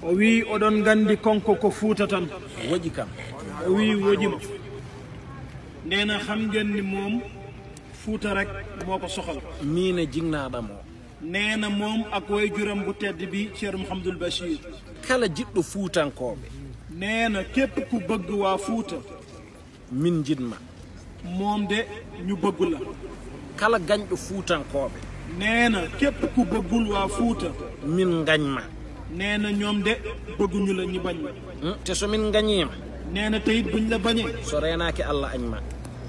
o wi oɗon gandi konko ko Fuuta tan woƴi kam o wi woƴima nee na xam ngeen ni moom Fuuta rek moo ko soxal miine jignaɗam o nee na moom ak way juram bu tedd bi Ceerno Mouhamadoul Bachir kala jiɗɗo fuutankoɓe nee na képp ku bëgg waa Fuuta min jiɗma moom de ñu bëgg la kala gañɗo fuutankoɓe nee na képp ku bëggul waa Fuuta min gañma nee na ñoom de bëgguñu la ñu bañ la te somin gañima nee na teyit buñ la bañee so renaki Allah añma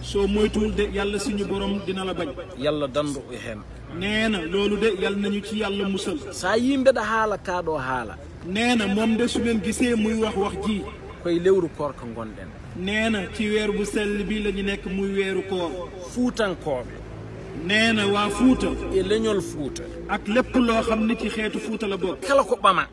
soo moytuwul de yàlla suñu borom dina la bañ yalla dandu e hen nee na loolu de yàlla nañu ci yàlla musal sa yimɓeɗa haala kaɗo haala nee na moom de su ngeen gisee muy wax ji koye lewru korka gonɗen nee na ci weer bu sell bi la ñu nekk muy weeru koor fuutankoɓe nee na waa Fuuta e leñol Fuuta ak lépp loo xam ni ci xeetu Fuuta la bokk kala ko ɓama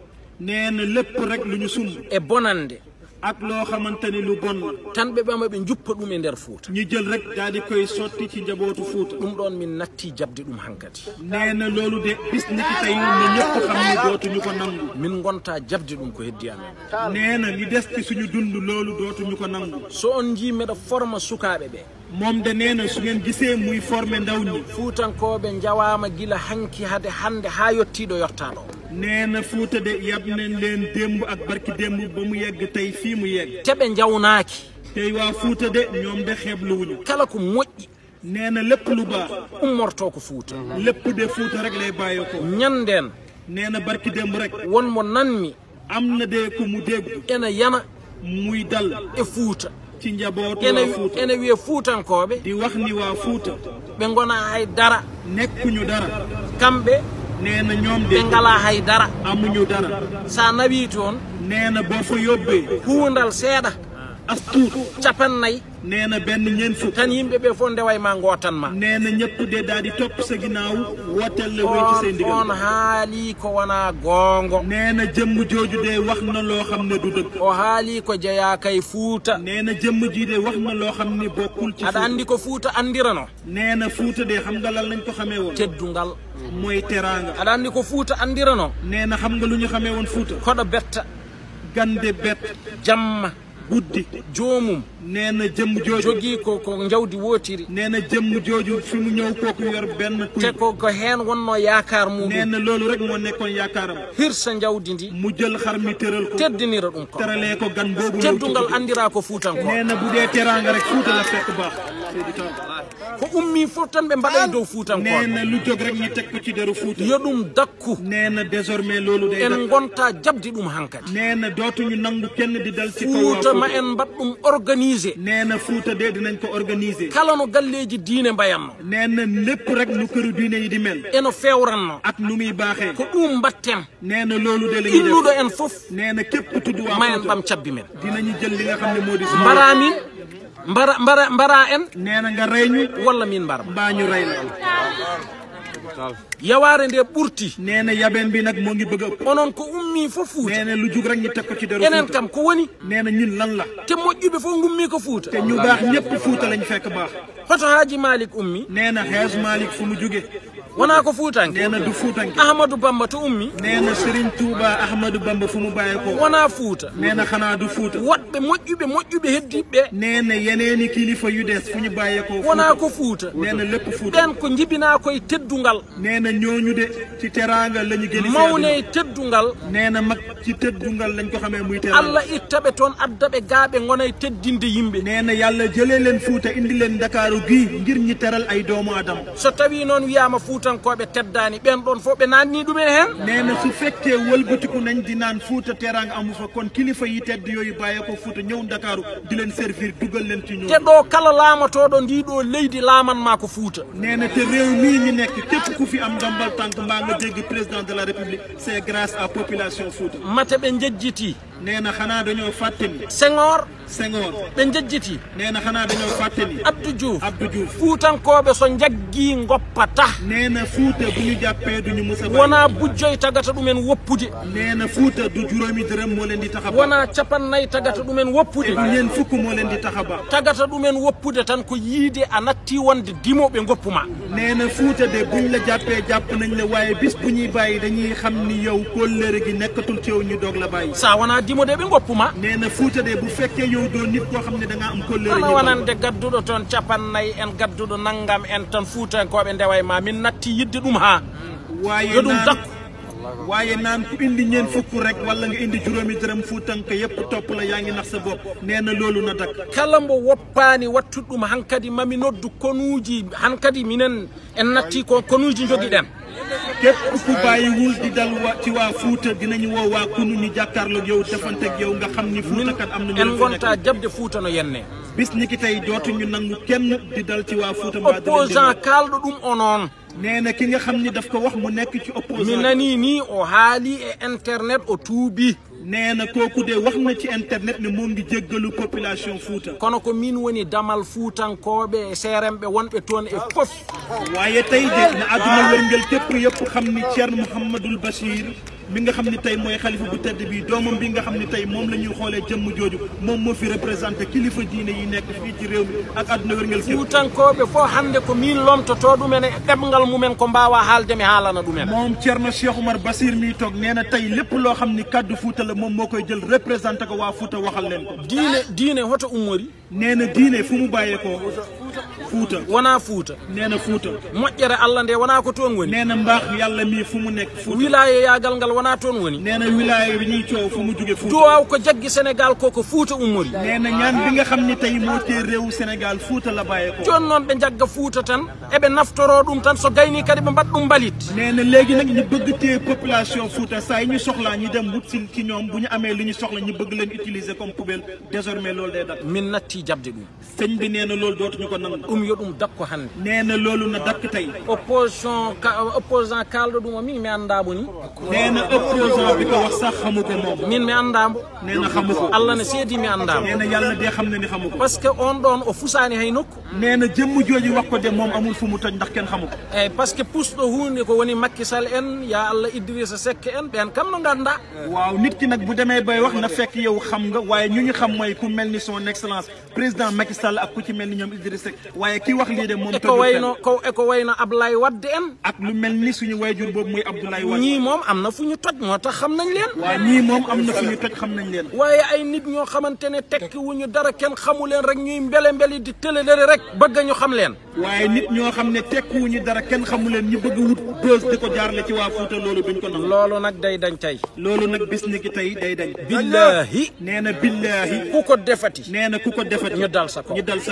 nee na lépp rek lu ñu sumb e bonande ak loo xamante ni lu bon la tan ɓe ɓama ɓe juppa ɗum e nder Fuuta ñu jël rek daal di koy sotti ci njabootu Fuuta ɗum ɗon min natti jabde ɗum hankadi nee na loolu de bis ni ki tey ne ñëpp xam ni dootuñu ko nangu min gonta jabde ɗum ko heddi amen nee na li des ci suñu dund loolu dootuñu ko nangu so on jii meɗa forma sukaɓe ɓe moom de nee na su ngeen gisee muy formé ndaw ñi fuutankoɓe jawama gila hanki hade hande ha yettiɗo yottaɗo nee na Fuuta de yab nañ leen démb ak barki démb ba mu yegg tey fii mu yegg teɓe jawnaki tey waa Fuuta de ñoom de xeebluwuñu kala ko moƴƴi nee na lépp lu baax ummorto ko Fuuta lépp de Fuuta rek lay bàyyi ko ñanden nee na barki démb rek wonmo nanmi am na de ku mu dégg ene yana muy dal e Fuuta ci njabootu waa Fuuta ene wiye fuutankoɓe di wax ni waa Fuuta ɓe gona hay dara nekkuñu dara kamɓe nee na ñoom de ɓe ngala hay dara amuñu dara sa nawi toon nee na boo fa yóbbee huundal seeɗa as tuut capannayyi nee na benn ñeent fukk tan yimɓeɓe fof ndewa ma gootan ma nee na ñëpp de daal di topp sa ginnaaw wooteel la wéy ci seen ndigal on haali ko wona goongo nee na jëmm jooju de wax na loo xam ne du dëgg o haali ko jeeya kay Fuuta nee na jëmm ji de wax na loo xam ne bokkul ci aɗa andi ko Fuuta andirano nee na Fuuta de xam nga lan lañ ko xamee woon teddungal mooy teraanga aɗa andi ko Fuuta andirano nee na xam nga lu ñu xamee woon Fuuta koɗo betta gande bet jamma guddi joomum nee na jëmm jooju jogii ko jawdi wootiri nee na jëmm jooju fi mu ñëw kooku yor benn kuy te ko heen wonno yaakaar mum nee na loolu rek moo nekkoon yaakaaram hirsa jawdi ndi mu jël xar mi tëral ko teddinira ɗum ko teralee ko gan boobu teddungal andira ko Fuutanko nee na bu dee teraanga rek Fuuta la fekk baax ko ummi fof tan ɓe mbaɗa dow Fuutanko nee na lu jóg rek ñu teg ko ci deru Fuuta yo ɗum dakku nee na désormais loolu day en gonta jabdi ɗum hankadi nee na dootuñu nangu kenn di dal ci kaw Fuuta ma en mbaɗ ɗum organisé nee na Fuuta de dinañ ko organiser kala no galleji diine mbayanno nee na lépp rek nu këru diine yi di mel eno fewranno ak nu muy baaxee ko ɗum mbatten nee na loolu de la ñuy def illuɗo en fof nee na képp ku tudd waa ma en Fuuta ɓam cabbi men dinañu jël li nga xam ne moo di mbara min mbara en nee na nga rey ñu walla min mbar mbaa ñu rey la yawaare nde ɓurti nee na yabeen bi nag moo ngi bëgg a ëpp onon ko ummi fof Fuuta nee na lu jug rek ñu teg ko ci deru enen Fuuta kam ko woni nee na ñun lan la te moƴƴuɓe fof gummi ko Fuuta te ñu baax ñëpp Fuuta lañ fekk baax hoto Haaji Malick ummi nee na Haj Malick fu mu jóge wona ko Fuutanke nee na du Fuutanke Ahmadou Bamba to ummi nee na Serigne Touba Ahmadou Bamba fu mu bàyyee ko wona Fuuta nee na xanaa du Fuuta woɗɓe moƴƴuɓe heddiɓe nee na yeneeni kilifa yu des fu ñu bàyyee ko wona ko Fuuta nee na lépp Fuuta ɓen ko jibina koye teddungal nee na ñooñu de ci teraanga la ñu gëni mawne teddungal nee na mag ci teddungal lañ ko xamee muy teraanga Allah ittaɓe toon addaɓe gaaɓe gona e teddinde yimɓe nee na yàlla jëlee leen Fuuta indi leen Ndakaaru gii ngir ñi teral ay doomu adama so tawi noon wiyama Fuutankoɓe teddani ɓen ɗon fof ɓe nanni ɗum e hen nee na su fekkee wëlbatiku nañ di naan Fuuta teraanga amu fa kon kilifa yi tedd yooyu bàyyee ko Fuuta ñëw Ndakaaru di leen servir dugal leen ci ñoom te ɗo kala laamatoɗo ndiɗo leydi laamanma ko Fuuta nee na te réew mii ñu nekk képp ku fi am ndombal tànk mbaa nga dégg président de la République c'est grâce à population Fuuta mate ɓe jejjiti nee na xanaa dañoo fàtte ni Senghor ɓe jejjiti nee na xanaa dañoo fàtte ni Abdou Diouf Fuutankoɓe so jaggii ngoppata nee na Fuuta bu ñu jàppee duñu mës a bàyyi wona bujjoy tagata ɗumen woppude nee na Fuuta du juróomi dërëm moo leen di taxa ba wona capannayyi tagata ɗumen woppude du ñeen fukk moo leen di taxa ba tagata ɗumen woppude tan ko yiide a natti wonde dimoɓe goppuma nee na Fuuta de buñ la jàppee jàpp nañ la waaye bis bu ñuy bàyyi dañuy xam ni yow kóllëre gi nekkatul ci yow ñu doog la bàyyi sa wona dimode ɓe goppuma nee na Fuuta de bu fekkee yow doo nit koo xam ne da ngaa am kóllëre ana wonande gadduɗo toon capannayyi en gadduɗo naggam en tan fuutankoɓe ndewa ma min natti yidde ɗum ha yo ɗum dakku waaye naan ku indi ñeen fukk rek wala nga indi juróomi dërëm fuutanka yépp topp la yaa ngi nax sa bopp nee na loolu na dakk kala mbo woppani wattude ɗum hankadi mami noddu konuuji hankadi minen en natti ko konuuji jogiɗen képp ku bàyyiwul di dal ci waa Fuuta dinañu woo waa kunu ñu jàkkaarloog yow defanteeg yow nga xam ni Fuuta kat am na en gonta jabde Fuuta no yenne bis ni ki tey dootuñu nangu kenn di dal ci waa Fuuta opposant kalɗo ɗum o noon nee na ki nga xam ni daf ko wax mu nekk ci opposant mi nani ni o haali e internet o tuubi nee na kooku de wax na ci internet ne moom ngi jéggalu population Fuuta kono ko min woni damal fuutankoɓe e seeremɓe wonɓe toon e fof waaye tey de na àdduna wërngël képp yëpp xam ni Thierno Mouhamadul Bachir mi nga xam ni tey mooy xalifa bu tedd bi doomam bi nga xam ni tey moom la ñuy xoolee jëmm jooju moom moo fi représenté kilifa diine yi nekk fii ci réew mi ak àdduna wërngël képp fuutankoɓe fof hannde ko min lomtoto ɗumen e ɗemgal mumen ko mbawa haalde mi haalana ɗumen moom Thierno Cheikh Oumar Bachir mi toog nee na tey lépp loo xam ni kaddu Fuuta la moom moo koy jël représenté ko waa Fuuta waxal leen ko diine hoto ummori nee na diine fu mu bàyyeekoo Fuuta wona Fuuta nee na Fuuta moƴƴere Allah nde wona ko toon woni nee na mbaax yàlla mii fu mu nekk Fuuta wilaya yagal ngal wona toon woni nee na wilaya bi ñuy coow fu mu jóge Fuuta duwaw ko jaggi Sénégal ko Fuuta ummori nee na ñaan bi nga xam ni tey moo tee réewu Sénégal Fuuta la bàyyeekoo jooni noon ɓe jagga Fuuta tan eɓe naftoro ɗum tan so gayni kadi ɓe mbaɗa ɗum mbalit nee na léegi nag ñu bëgg tee population Fuuta saa yi ñu soxlaa ñi dem wut si ci ñoom bu ñu amee li ñu soxla ñu bëgg leen utiliser comme poubelle désormais loolu day dakk min natti jabde ɗum sëñ bi nee na loolu dootuñu ko nangu ɗum yo ɗum dakko hannde nee na loolu na dakk tey opposant kalɗo ɗum o min mi anndamo ni nee na opposant bi ko wax sax xamu ko moom min mi anndamo nee na xamu ko Allah ne seedi mi anndamo nee na yàlla de xam na ni xamu ko par ce que on ɗon o fusani hay nokku nee na jëmm jooju wax ko de moom amul fu mu toj ndax kenn xamu ko eyyi par ce que pusɗo hunde ko woni Macky Sall en ya Allah Idrissa Seck en ɓen kam no ganda waaw nit ki nag bu demee bay wax na fekk yow xam nga waaye ñu xam mooy ku mel ni son excellence président Macky Sall ak ku ci mel ni ñoom Idrissa Seck waaye ki wax lii de moom ko wayno Ablaye Wade en ak lu mel ni suñu wayjur boobu muy Abdoulaye Wade ñii moom am na fu ñu toj moo tax xam nañ leen waaw ñii moom am na fu ñu toj xam nañ leen waaye ay nit ñoo xamante ne tekki wuñu dara kenn xamu leen rek ñuy mbeli di tëlelëri rek bëgg ñu xam leen waaye nit ñoo xam ne tekki wuñu dara kenn xamu leen ñu bëgg wut bës di ko jaarale ci waa Fuuta loolu duñ ko nangu loolu nag day dañ tey loolu nag bis ni ki tey day dañ billahi nee na billahi ku ko defati nee na ku ko defati ñu dal sa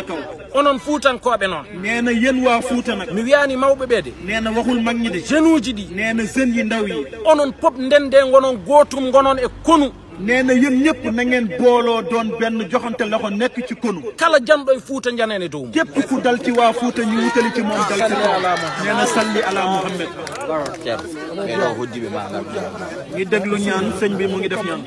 kaw onon fuutankoɓe noon nee na yéen waa Fuuta nag mi wiyani mawɓe ɓe de nee na waxul mag ñi de jeune uji ɗi nee na jeunes yi ndaw yi onon pop ndende gonon gootum gonon e konu nee na yéen ñëpp na ngeen booloo doon benn joxante loxo nekk ci konu kala janɗo e Fuuta janene dow képp ku dal ci waa Fuuta ñu wutali ci moom dal ci nee na salli ala Muhammad Ceerno ɓeɗo hoddiɓe ma ngi déglu ñaan sëñ bi mu ngi def ñaan